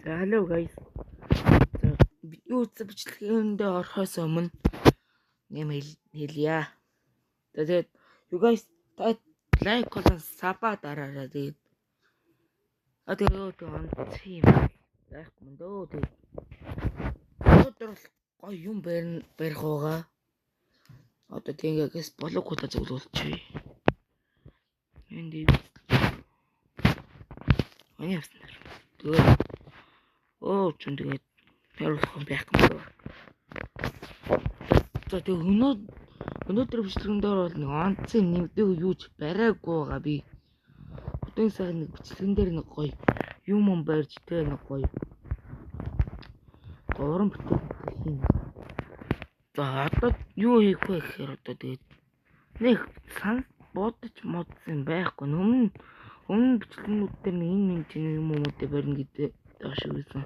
Hello guys. За бидний үзсэн бичлэгэндээ орохоос өмнө нэм хэлье. За тэгээд you guys та лайк болон sub аа дараарай. Тэгээд тэгээд онцгой юм байхгүй юм дөө. Тэгээд өнөөдөр бол гоё юм барих байгаа. Одоо тэнгээс блок худаа зөвлөлчихье. Энд Миний явсан. Тэгээд оо ч тэгээд хариулах юм байхгүй юм. За тэгээд өнөөдөр бичлэгэн дээр бол нэг онцгой нэмдэг юу ч бариагүй байгаа би. Одоо сайхан нэг бичлэгэн дээр нэг гоё юм юм барьж тэ нэг гоё уран бүтээл хийн. За одоо юу хийх вэ гэхээр одоо тэгээд нэг сан бодож модсон байхгүй. Өмнө бичлэгнүүд дээр нэг энэ минь чинь юм уу гэдэг барина гэдэг доош байсан.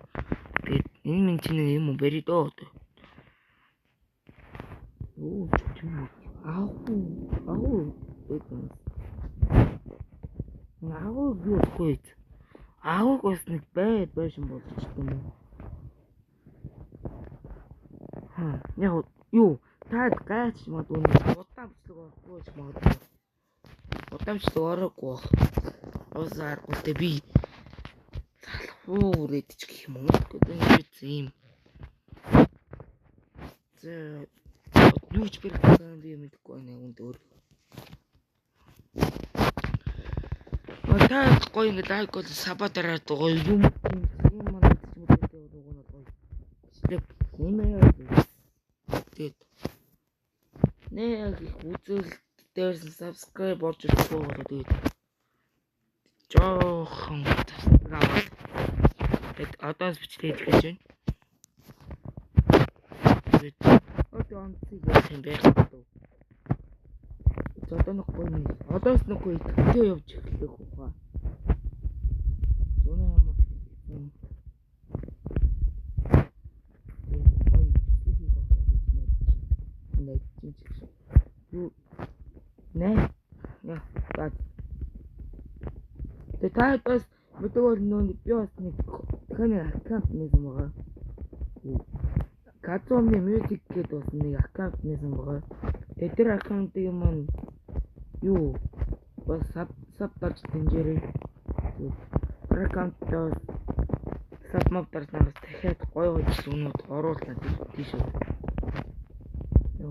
Тэгээд энэ минь чинь юм уу барь дөө одоо. Юу ч юм аа аа гэдэг. Аа юу вэ? Аавыг бас нэг байд байшин болгоч юм уу? Хаа яг юу та гайч магадгүй удаан бичлэг орохгүй ч магадгүй. Удаан бичлэг ороогүй байх. Уусааргүй тэ би залхуу үрээд ч гэх юм уу гэдэг юм. За юу ч бэрхсэн би мэдэхгүй байна үнд өөр. Та гоё ингэ лайк бол sub аа дараад гоё юм юм манай бичлэг нөгөө нь гоё. Бичлэг хиймээ. Тэгээд нэг их үзэл дээрс subscribe болж ирэхгүй болоо тэгээд жоохон аваад тэгээд одоос бичлэг хийж гэж байна. Тэгээд одоо онцгой ярих юм байх гэдэг. Одоо нэг гоё нэг одоос нэг гоё идэвхтэй явж эхлэх ухаа. Зуны ямар юм. Тэгээд гоё бичлэг хийх ухаа гэж найдаж чинь. Юу нэ яа за. Тэгээд та бас мэддэг бол нөө би бас нэг дахиад нэг аккаунт нээсэн байгаа. Казомны music гэдэг бас нэг аккаунт нээсэн байгаа. Тэгээд тэр аккаунтыг маань юу бас sub дарж дэмжээрэй. Тэр аккаунтаас sub моб дарснаар бас дахиад гоё гоё бичлэгнүүд оруулна тийш үү.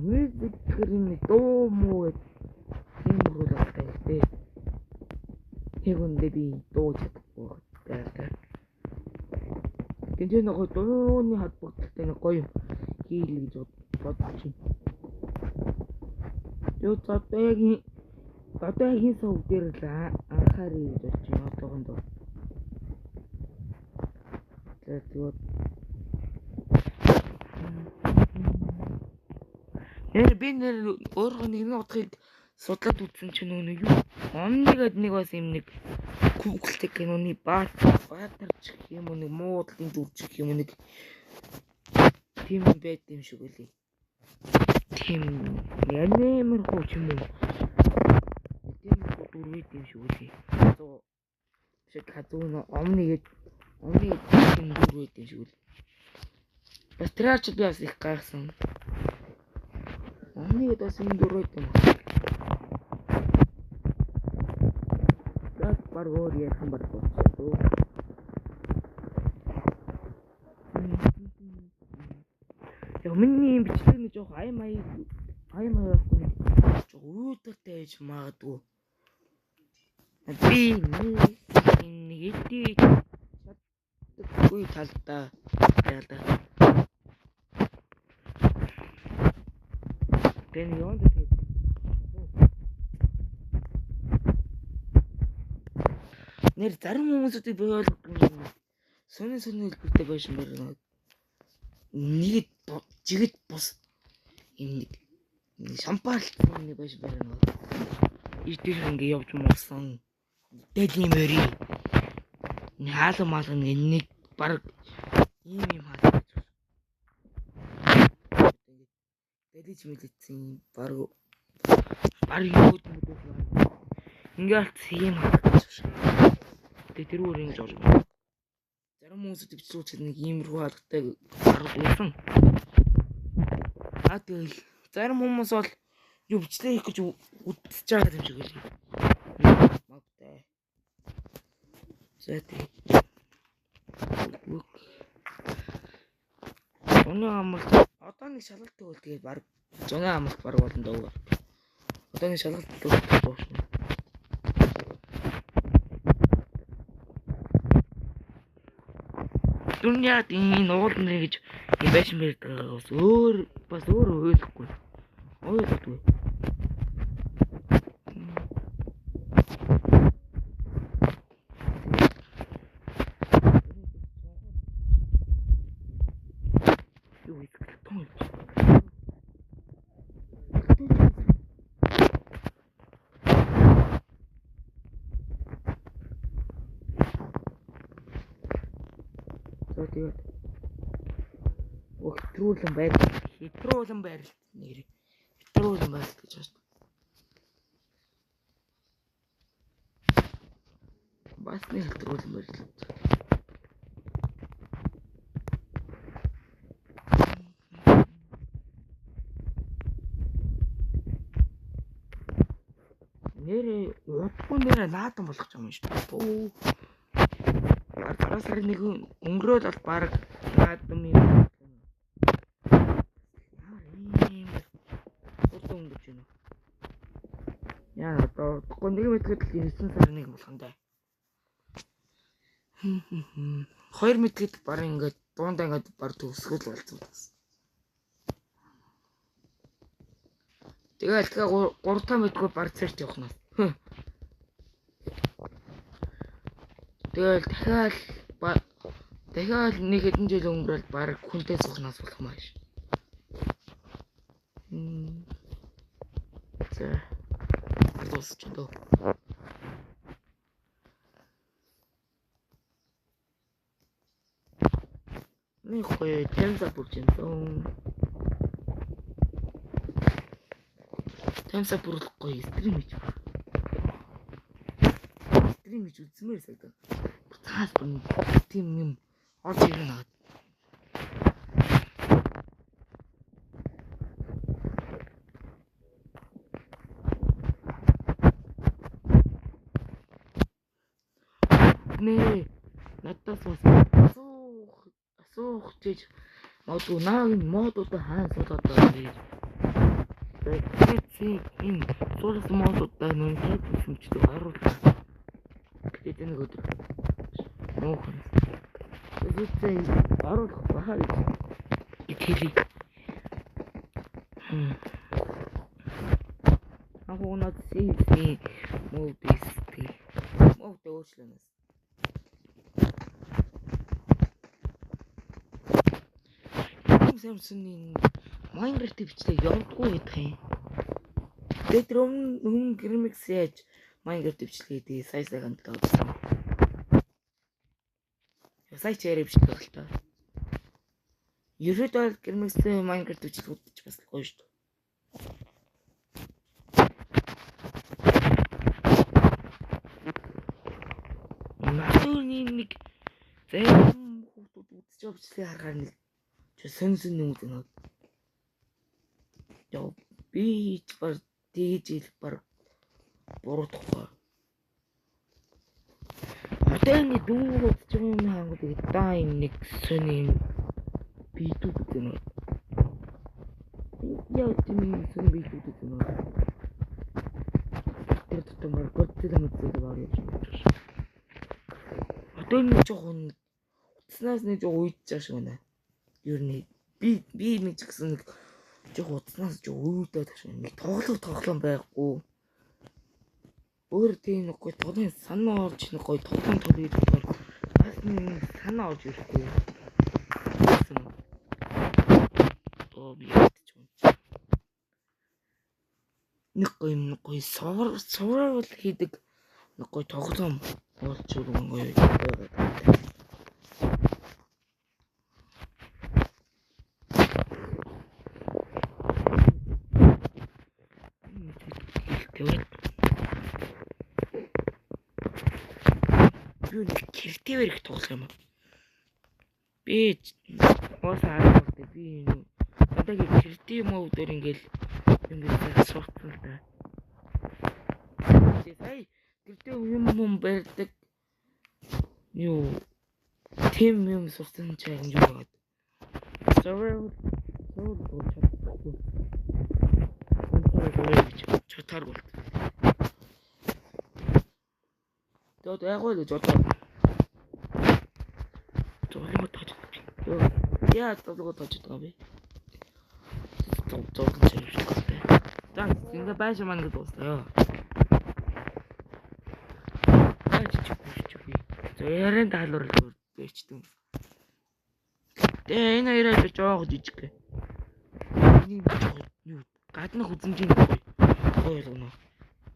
Music гэхэр энэ дуу муу гэдэг тийм рүү алтай ихтэй. Яг үндэ би дуу чадахгүй байлаа. Тэнцээ нэг дууны холбогдолтой нэг гоё юм хийлээ гэж бодож байна. Юу за одоо яг энэ сувг дээр л анхааръя гэж бодож байна одоохондоо. За тэгээд нэр би нэр өөрөө нэг утгыг судлаад үзсэн чинь нөгөө юу Омнигэд нэг бас юм нэг Google-тэй киноны баатарч юм уу нэг муудлын дүрчих юм уу нэг тийм юм байд юм шиг үлээ. Тийм янэмэр хуу ч юм уу. Тийм дүр байд юм шиг үлээ. Шиг хазуу нөө Омнигэд тийм дүр байд юм шиг үлээ. Бас тэрч би бас их гайхсан. Омнигэд бас юм дүр байд юм. Баг өөр ярих юм баг болчихсон. Яг миний юм бичлэг нэг жоох ай май байхгүй нэг жоох үүдэлтэй байж магадгүй. Би нэг эдий чаддаггүй талдаа байл да. Тэгээ нэг юунд тэгээд нэр зарим хүмүүсүүдийг би ойлгохгүй юм. Сонин сонин хэлбэртэй байшин барина. Нэгэд жигэд бус юм нэг шампаарлтсан нэг байшин барина. Иш тийш ингэ явж муусан. Дэлийн мөрий. Хаалга маалга нэг баг ийм юм хаалга гэж. Ингээд дэлиж мэлээдсэн баг баг юу гэдэг юм. Ингээд ийм хаалга гэж. Тэгээ тэр өөр ингэж орж байна. Зарим хүмүүсүүд бичлэг нэг иймэрхүү хаалгатай гаргаж ирсэн. Аа тэгэл зарим хүмүүс бол юу бичлэг хийх гэж үдсэж байгаа юм шиг үлээ. Магтай. За тэг. Зуны амралт одоо нэг шалгалт өгвөл тэгээд баг зуны амралт баг болно дөө. Одоо нэг шалгалт өгөх дуусна. Дүн яад энэ уулна гэж юм байшин барьж байгаа бас өөр бас өөр ойлгохгүй. Ойлгохгүй. Юу скелетон юм. За тэгээд хэтрүүлэн байр хэтрүүлэн байрлалт нэр хэтрүүлэн байрлалт гэж байна. Бас нэг хэтрүүлэн байрлалт. Нэрээ удахгүй нэрээ наадам болох юм шүү дээ. Дараа сарын нэг өнгөрөөл бол баг наадам юм. Ямар ийм урд өнгөрч байна. Яа одоо удахгүй нэг мэтгэд л 9 сарын нэг болох юм даа. Хоёр мэтгэд баг ингээд дундаа ингээд баг төгсгөл болсон бас. Тэгэл тэгээ 3 дахь мэдгүй баг цэрт явах нь. Тэгэл дахиад нэг хэдэн жил өнгөрөөл баг хүнтэй суухнаас болох юм ааш. За дуусчихлоо. Нэг гоё темза бүржсэн. Темза бүрлэхгүй стрим хийж. Стрим хийж үзмээр санагдав. Цаас бүр тийм юм орж ирнэ надад. Нэ надаас бас асуух гэж магадгүй наагийн модуудаа хаан суулгаад байгаа гэж. Тэгээд энэ суулгасан модуудаа нүүн хиймчдэг оруулаа. Тэгээд нэг өдөр муухан. Тэгээд оруулах бахаа гэж хэлье. Агуунад сийсний модисти. Мод өөрчлөнөөс. Самсны Minecraft бичлэг явдггүй гэдэг юм. Тэгээд тэр өмнө Grimix яаж Minecraft бичлэг хийдэг сая сая хандлаа үзсэн. Сая ч яриа бичлэг л та. Ерөөдөө Grimix-ийн Minecraft бичлэг үзчих бас гоё шүү дээ. Надад нэг зарим хүүхдүүд үзэж байгаа бичлэгийг харахаар нэг сэн сэн юм үү. Яа би ч бар тэгж ил бар буруудахгүй. Одоо ингэ дүүг үзэж байгаа юм хангууд даа юм нэг сэн юм бидүүд гэнэ. Яа тийм юм сэн бидүүд гэнэ. Тэр дотор мөр Godzilla мэдээ баг явж байгаа. Одоо нэг жоохон утаснаас нэг жоо уйдж байгаа шиг байна. Ер нь би нэг ч гэсэн нэг жоох утаснаас жоох үүдээд байгаа шиг нэг тоглох байхгүй. Өөр тийм нэг гоё тоглоом санаа орж нэг гоё тоглоом тоглоё гэхээр бас нэг санаа орж ирэхгүй. Оо би ятч юм. Нэг гоё юм нэг гоё сурвал хийдэг нэг гоё тоглоом болж өгөн гоё байгаа. Юу нэг кертивэр их тоглох юм аа. Би уусаа харахгүй би энэ одоо creative mode дээр ингээл ингээд сурцсан л да. Сая creative юм барьдаг юу тийм юм сурсан чи юм юу байгаад. Survival чадахгүй. Чатаар болт. Тэгээд яг л гэж одоо зурлага тоож. Яа зурлага тоож байгаа бэ? Зурлага чирэх. За ингээ байшин маань ингэ дуусна. Чи. За ярен даалгавар ярьчдаг. Тэгээ энэ хоёроо би жоох жижиг. Энийг жоох юу гаднах үзэмжийн гоё. Гоё болгоно.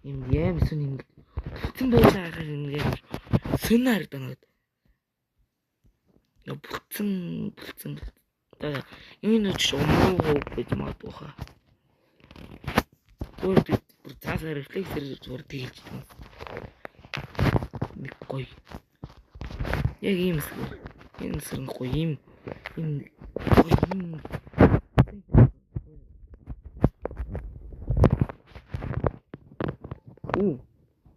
Юм яам сүн юм. Бүтэн байлаа харахаар ингэ сүн харагдана гэдэг. Бүтэн. За энэ ч өмнө гэж магадгүй хаа. Өөр би бүр цаасаа рефлексээр зүгээр тэгэлж юм. Нэг гоё. Яг ийм хэсэг. Энэ хэсэг нь гоё ийм гоё юм.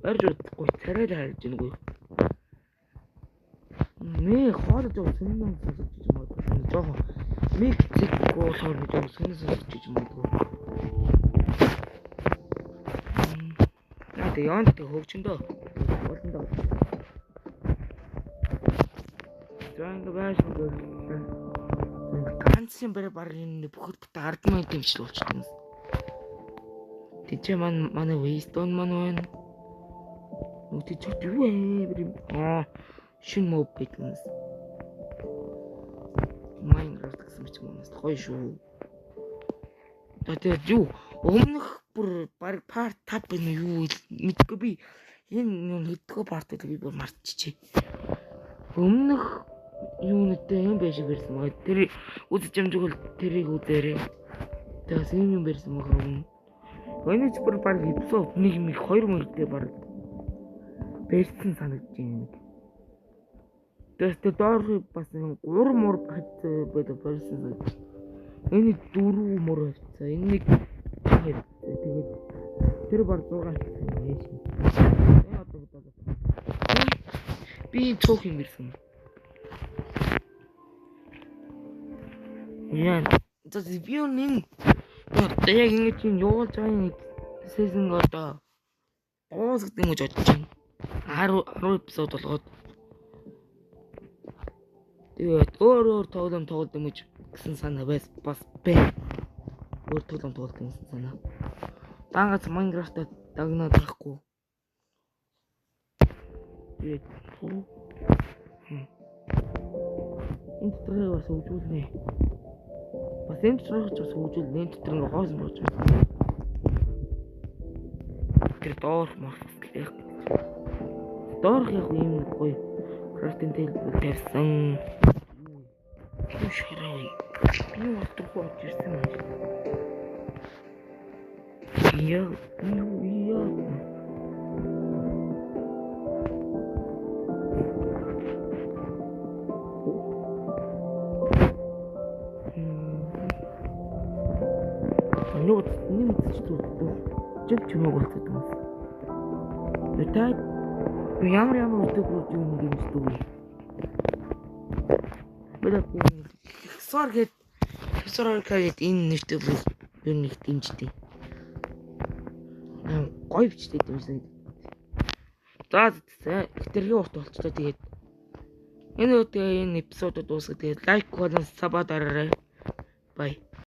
Барьж удахгүй царай л харж байна гүй. Мэ хоол жоо сонин сонсож юм аа. Жоохон мик зэггүй болохоор би жоохон сонин сонсож юм аа. Аа тэг яанд тэг хөгжиндөө. Болондоо. За ингээ байш ингээ. Ганцын барь баг энэ бүхэл бүтэн 10 минут имжил болчихсон юм. Тийч манай Waystone маань байна. Нүг тийч юу вэ? Аа шин моб байдаг юм. Minecraft гэсэн мэт юм уу? Гоё шүү. Тэгээд юу өмнөх бүр баг part 5 гэнэ юу мэдгүй би энэ хэддүгээр part гэдэг би бүр мартчихжээ. Өмнөх юу нэгтэй юм байж барьсан байгаа. Тэр үзэж амжиг бол тэрийг үзээрэй. Тэгээс юм юм барьсан байгаа өмнө. Энэ ч бүр баг эпизод 1 нэг 2 мөрдөө баг барьсан санагдаж байна. Тэгээд доорх бас 3 мөр хавцаа байдаг барьсан санагдаж. Энэ 4 мөр хавцаа, энэ нэг 2 хавцаа. Тэгээд тэр баг 6 хавцаа юм шиг. Энэ одоо бодоо. Би цөөх юм ирсэн. Яа, за би нэг яг ингэж чинь явуулж байгаа нэг season одоо дуусгах юм гэж бодож байна. 10 эпизод болгоод тэгээд өөр тоглоом тоглолт юм гэж гэсэн санаа бас бэ. Өөр тоглоом тоглолт юм гэсэн санаа. Дангаас Minecraft-а дагнаад байхгүй. Тэгээд энэ дотроо бас хөгжүүлнэ. Бас энэ дотроо ч бас хөгжүүлнэ. Энэ дотор ингээ хоосон болж байна. Тэр доорх морх яг доорх яг юм гоё crafting table тавьсан. Юу шараа. Би болдоггүй авч ирсэн юм. Яа, юу яа. Нүүд нэмж зүг чимээг болчиход юм. Та ямар өдөг юм дэмждэг вэ? Бид сор гээд энэ нэртэй бүр ер нь их дэмждэг. Гоё бичдэг дэмждэг. За хэтэрхий урт болчихлоо. Тэгээд энэ өдөө энэ эпизодод дуусгах. Тэгээд лайк болон sub дараарай. Bye.